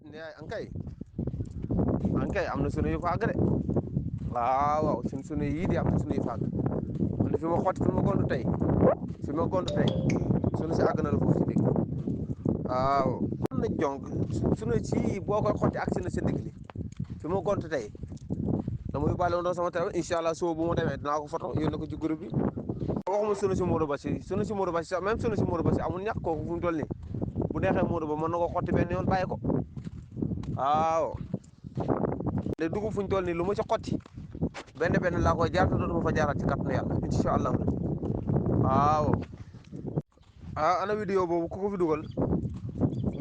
ne ankay am na sunu yu fàgg de waaw sunu yii di am na sunu yu fàgg man fi ma xotti fi ma gont tey sunu si àgg na la foofu ci digg waaw am na jong sunu si boo koy xotti ak sunu sa digg li fi ma gont tey dama yóbbaale woon sama téléphone incha allah soo bu ma demee dinaa ko photo yónnee ko ci groupe bi waxuma sunu si Modou Bassi sax même sunu si Modou Bassi amul ñàkk kooku fu mu toll nii bu neexee Modou Ba mën na ko xotti benn yoon bàyyi ko waaw léegi dugub fu ñu toll nii lu ma ci xotti benn laa koy jaar te dootuma fa jaaraat ci kàttanu yàlla incha allah waaw. Ana vidéo boobu ku ko fi dugal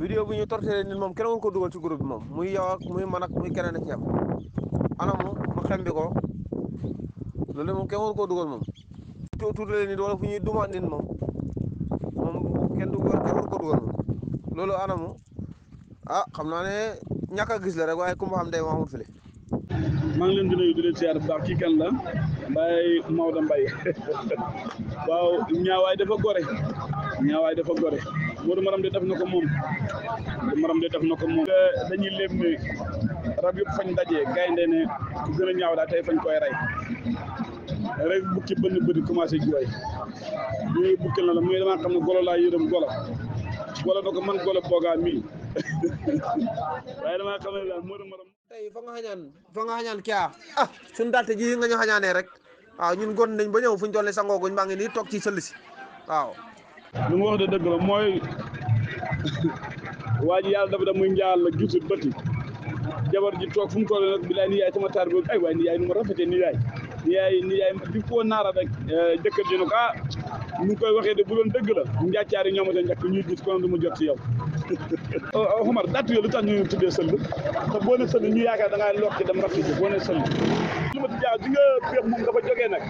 vidéo bu ñu torturé nit moom kenn waru ko dugal ci groupe bi moom muy yow ak muy man ak muy keneen ak yam ana mu ma xembi ko loolu moom kenn waru koo dugal moom. tuutale nit wala fu ñuy duma nit moom kenn waru ko dugal moom loolu ana mu xam naa ne ñàkk a gis la rek waaye ku ma xam day waxul file. maa ngi leen di nuyu di leen siyaar bu baax kii kan la Mbaye Maodo Mbaye waaw ñaawaay dafa gore Modou Maram de def na ko moom dañuy léem ne rab yëpp fañ dajee gaynde ne ku gën a ñaaw daal tey fañ koy rey rek bukki bënn bëri commencé jooy ñuy bukki la muy damaa xam ne golo laa yërëm golo na ko man golo boogaa mii waaye damaa xam ne daal Modou Maram tey fa nga xañaan kia suñu dalte ji nga ñu xañaanee rek waaw ñun gon nañ ba ñëw fu ñu toll sangooguñ maa ngi nii toog ci sëll si waaw lu nga wax de dëgg la mooy waa ji yàlla dafa da muy njaal la gisul bëti jabar ji toog fu mu toll nag bilaay ni yaay sama taar boobu ay waay ni yaay nu ma rafetee ni yaay di ko naara rek jëkkër ji ne ko nu ngi koy waxee de bu doon dëgg la njàccaari ñooma ta njëkk ñuy gis kon du ma jot ci yow Omar datt yooyu lu tax ñu tuddee sëll te boo ne sëll ñu yaakaar da ngaa lokk ci dem rafet ji boo ne sëll lu ma ti jaax di nga péex moom dafa jógee nag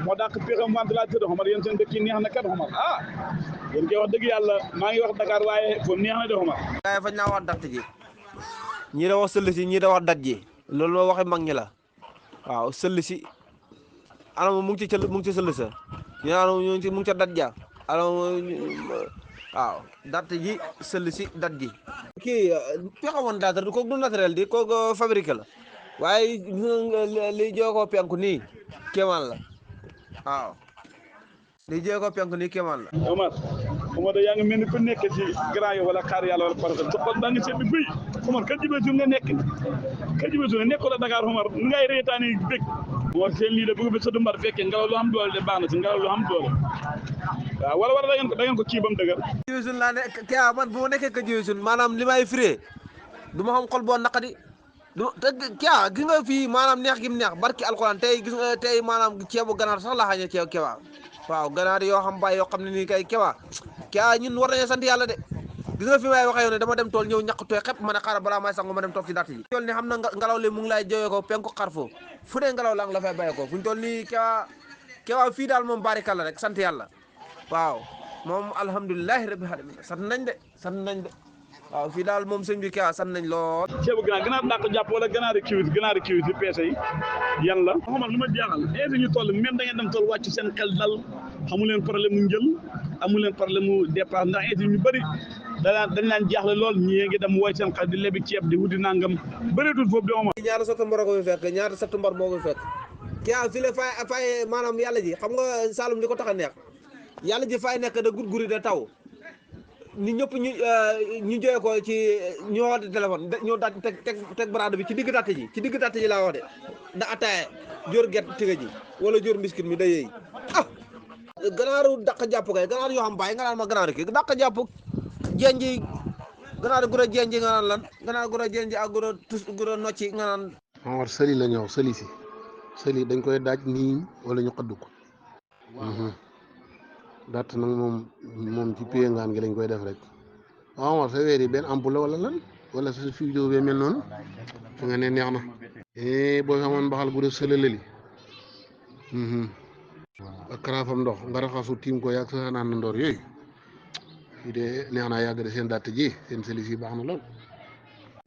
moo dàq péexam ventilateur Omar yéen seen dëkk yi neex na kat Omar yéen koy wax dëgg yàlla maa ngi wax Dakar waaye foofu neex na de Omar waaye fañ naa wax datt ji ñii da wax sëll si ñii da wax dat ji loolu moo waxe mag ñi la waaw sëll si anam mu ngi ci sëll sa ñu naan mu ngi ca dat ja anam waaw dat ji sëll si dat ji kii pexawoon daatar du koog du naturel di koog fabriqué la waaye li jooko penku nii kéemaan la waaw li jooko penku nii kéemaan la Omar da yaa ngi mel ni ku nekk ci grand yo wala xaar yàlla wala parce que sa xol daa ngi seetlu buy Omar ka jibe su nga nekk nekkul a Dakar Omar nu ngay reetaani bég Omar seen lii de bëgg bi sëdu mbar fekkee ngelaw lu am doole de baax na si ngelaw lu am doole waaw wala da ngeen ko kii ba mu dëgër jiwe sun laa ne kia man bu ma nekkee ka jiwe sun maanaam li may firee du ma xam xol boo naqadi kia gis nga fii maanaam neex gi mu neex barki alxuraan tey gis nga tey maanaam ceebu ganaar sax laa xañee ceeb kewa waaw ganaar yoo xam bàyyi yoo xam ne nii kay kewa kia ñun war nañu sant yàlla de gis nga fi may waxee yow ne dama dem tool ñëw ñàkk tooy xepp ma ne xaaral balaa may sangu ma dem toog ci datt ji tool ni xam na ngelaw li mu ngi lay jooyee ko penku xarfo fu ne ngelaw la nga la fay bàyyi ko fu ñu toll nii kewa fii daal moom barikalla rek sant yàlla waaw moom alhamdulilahi rabbil alamin sant nañ de waaw fii daal moom sëñ bi kewa sant nañ lool ceebu ganaar dàq jàpp wala ganaari kiwis yi peese yi yan la xamal lu ma jaaxal eesi ñu toll même da ngeen dem toll wàcc seen xel dal xamu leen problème mu njël amu leen problème mu dépasse ndax eesi ñu bëri dañ laan jaaxle lool ñii ngi dem wooy seen xel di lebi ceeb di wuti nangam bëreetul foofu de Omar ñaata sattumbar ko fi fekk ñaata sattumbar moo ko fi fekk kia fi la fay maanaam yàlla ji xam nga Saloum li ko tax a neex yàlla ji fay nekk da gurguri da taw nit ñëpp ñu joye ko ci ñu woote téléphone ñoo daaj teg baraada bi ci digg datt ji laa wax de ndax attaaye jóor gerte tiga ji wala jóor mbiskit mi da yeey ganaaru daq jàpp kay ganaar yoo xam bàyyi nga naan ma ganaar ki daq jàpp jenji ganaar gura jenji nga naan lan ganaar gura jenji ak gura nocci nga naan Omar sëli la ñëw sëli dañ koy daaj nii wala ñu xëdd ko datt nag moom ci pied ngaan gi lañ koy def rek waaw Omar sa weer yi benn ampoule la wala lan wala sa studio bee mel noonu fi nga ne neex na boo xamoon mbaxal bu def sëlalali ak karaafam ndox nga raxasu tiim ko yàgg sa naan ndoor yooyu fii de neex naa yàgg de seen datt ji seen sëli si baax na lool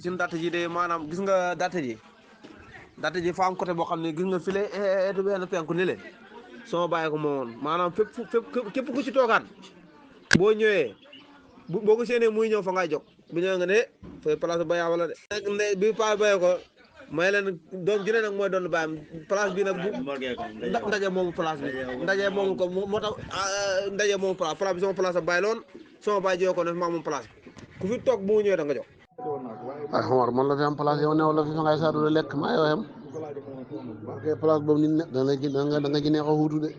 suñu datt ji de maanaam gis nga datt ji fa am côté boo xam ne gis nga file etu benn penku ni le sama bàyyi ko moomoon maanaam fépp képp ku ci toogaan boo ñëwee boo ko séenee muy ñëw fa ngay jóg bu ñëwee nga ne fay place ba wala de bi pa baye ko may leen doom ji ne nag mooy doon baayam place bi nag bu ndaje moomu place bi ndaje moomu ko moo tax ndaje moomu place bi sama place a bàyyi loon sama baay jiyoo ko ne maa moom place ku fi toog bu ñëwee da nga jox ay Omar man la fi am place yow new la fi fa ngay saadu lekk maa yoo xam ok place boobu nit ne da nga ci neex a xuutu de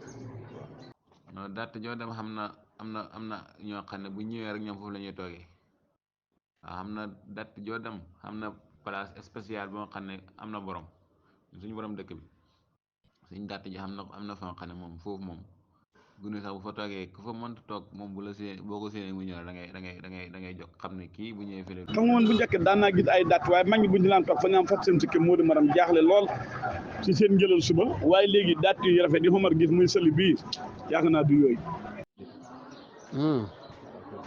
non datt joo dem xam na am na ñoo xam ne bu ñëwee rek ñoom foofu la ñuy toogee waaw xam na datt joo dem xam na place spéciale boo xam ne am na borom suñu borom dëkk bi suñu datt ji am na fa nga xam ne moom foofu moom gune sax bu fa toogee ku fa mënta toog moom bu la see boo ko séenee mu ñëw da ngay jóg xam ne kii bu ñëwee fële. xam nga man bu njëkk daan naa gis ay datt waaye mag ñi bu ñu daan toog fa ñu am fat seen sikki moo di maram jaaxle lool ci seen njëlal suba waaye léegi datt yu rafet yi Omar gis muy sëli bii yaakaar naa du yooyu.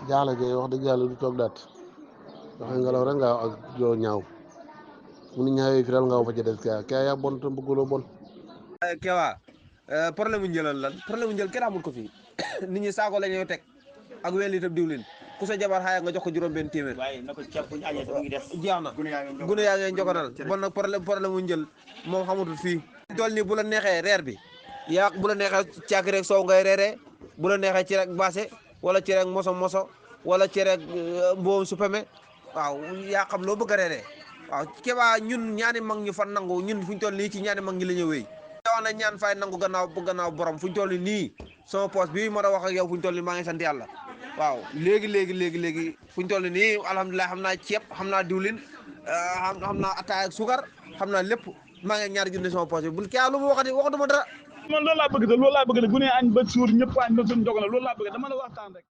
jaaxle kay wax dëgg yàlla du toog datt waxe ngelaw rek nga ak joo ñaaw mu ni ñaawee fi daal nga fa ca des kay yaa bon te bëgguloo bon. Kewa problème mu njëlal lan problème mu njël kenn amul ko fii nit ñi saako la ñuy teg ak wenn litre diwlin ku sa jabar xaaya nga jox ko juróom-benn téeméer. waaye na ko ceeb bu ñu añee sax mu ngi des. jeex na gune yaa ngi njogonal bon nag problème mu njël moom xamatul fii. tool nii bu la neexee reer bi yaa bu la neexee caaki rek soow ngay reeree bu la neexee ci rek baase wala ci rek moso wala ci rek mboom supame waaw yaa xam loo bëgg a reeree waaw Kewa ñun ñaani mag ñi fa nangu ñun fu ñu toll nii ci ñaani mag ñi la ñu wéy wax na ñaan fay nangu gannaaw borom fu ñu toll nii sama poste bii ma da wax ak yow fu ñu toll nii maa ngi sant yàlla waaw léegi fu ñu toll nii alhamdulilah xam naa ceeb xam naa diwlin xam naa ataaya ak suukar xam naa lépp maa ngi ñaari junni sama poste bi bul Kewa lu mu waxatuma dara man loolu laa bëgg de bu ne añ ba suur ñëpp añ ba suur ndogal loolu laa bëgg dama la waxtaan rek